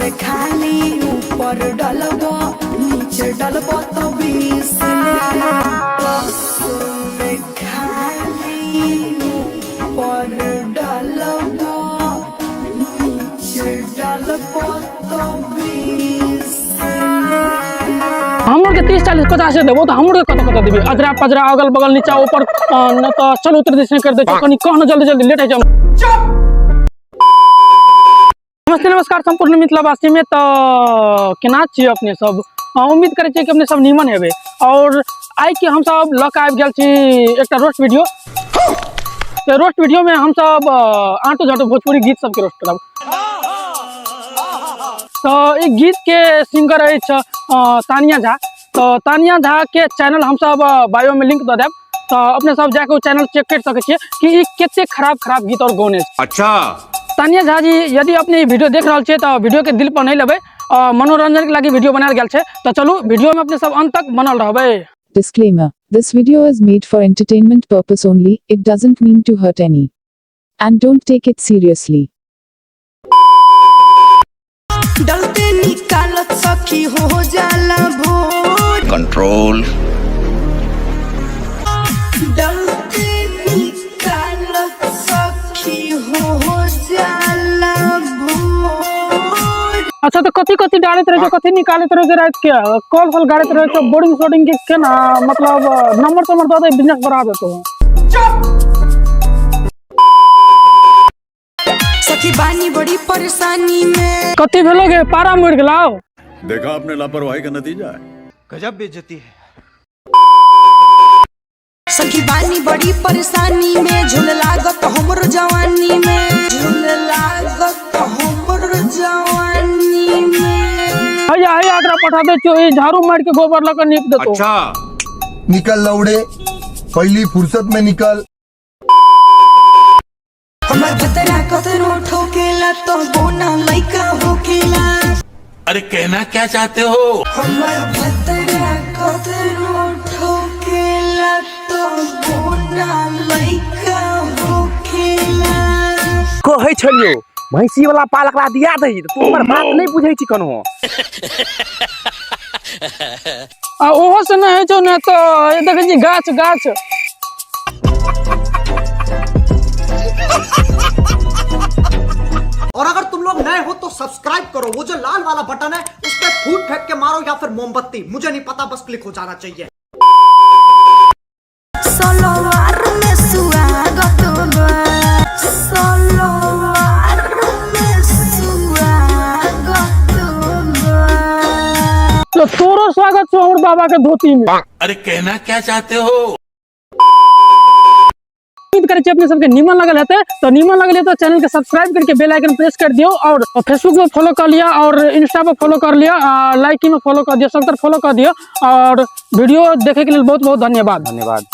में खाली ऊपर डलबो नीचे डलबो तो 20 ले। 10 में खाली ऊपर डलबो नीचे डलबो तो 20 ले। हमरो के 30 40 50 देबो तो हमरो के कत कत देबी? अजरा पजरा अगल बगल नीचा ऊपर, न तो चल उतर दिस कर दे। कनी कह न, जल्दी जल्दी, लेट है। नमस्ते नमस्कार संपूर्ण मिथिलावासी में। तो केना छी अपने सब? उम्मीद करै छी कि अपने सब नीमन हेबै। और आइ के हम सब लऽ के आबि गेल छी एकटा रोस्ट वीडियो। तो रोस्ट वीडियो में हम सब आटो झाटो भोजपुरी गीत सबके रोस्ट करब। तो ई गीत के सिंगर अछि तानिया झा। तो तानिया झा के चैनल हम सब बायो में लिंक दऽ देब, तो अपने सब जाके ओ चैनल चेक कर सकै छियै कि ई कते खराब खराब गीत और गौने छै। अच्छा। तानिया झा जी, यदि अपने ई वीडियो देख रहल छियै तऽ वीडियो के दिल पर नहीं लेबै, मनोरंजन के लागी वीडियो बनायल गेल छै। तऽ चलू, वीडियो में अपने सब अंत तक बनल रहबै। Disclaimer: This video is made for entertainment purpose only, it doesn't mean to hurt any. And don't take it seriously. डलते निकालत सखी हो जाला भोर। कंट्रोल। डलते निकालत सखी हो जाला भोर। अच्छा, तो कथी कथी डालैत रहे छौ, कथी निकालैत रहे छौ? राति के कॉल फल गाड़ैत रहे छौ, बोरिंग सोरिंग के केना? मतलब नंबर तंबर दऽ दे, बिजनेस बढ़ा देतो। सखी बानी बड़ी परेशानी में। कथी भेलो गे? पारा मरि गेलौ? देखा आपने लापरवाही का नतीजा है। गजब बेइज्जती है। सखी बानी बड़ी परेशानी में, झूल लागत हमरो जवानी में, झूल लागत हमरो जवानी में। हैया हैया, एकरा पठा दै छियौ, ई झाड़ू मारि के गोबर लऽ के नीप देतौ। अच्छा। निकल लौड़े, पहली फुर्सत में निकल। हमर भतरा कतनो ठोकेला तो बोना लइका होकेला। अरे, कहना क्या चाहते हो? हमर भतरा कतनो ठोकेला तो बोना लइका होकेला। कहै छलियौ भैंसी वाला पाल एकरा दिया दही, तऽ तू हमर बात नहि बुझै छी कन्हो। आ ओहो से नहि होइ छौ ने, तऽ ई देखै छी गाछ गाछ। और अगर तुम लोग नए हो तो सब्सक्राइब करो, वो जो लाल वाला बटन है उस पर फूट फेंक के मारो या फिर मोमबत्ती, मुझे नहीं पता, बस क्लिक हो जाना चाहिए। सलवार में सुआगत बा, सलवार में सुआगत बा। तो तोरो स्वागत छौ हमर बाबा के धोती में। अरे, कहना क्या चाहते हो? उम्मीद करै छी अपने सबके नीमन लगल हेतै। तो नीमन लगल हेतै चैनल के सब्सक्राइब करके बेल आइकन प्रेस कर दियौ और फेसबुक में फॉलो कर लिया और इंस्टा पर फॉलो कर लिया, लाइकी में फॉलो कर दियौ, सब तरफ फॉलो कर दियौ। और वीडियो देखे के लिए बहुत बहुत धन्यवाद। धन्यवाद।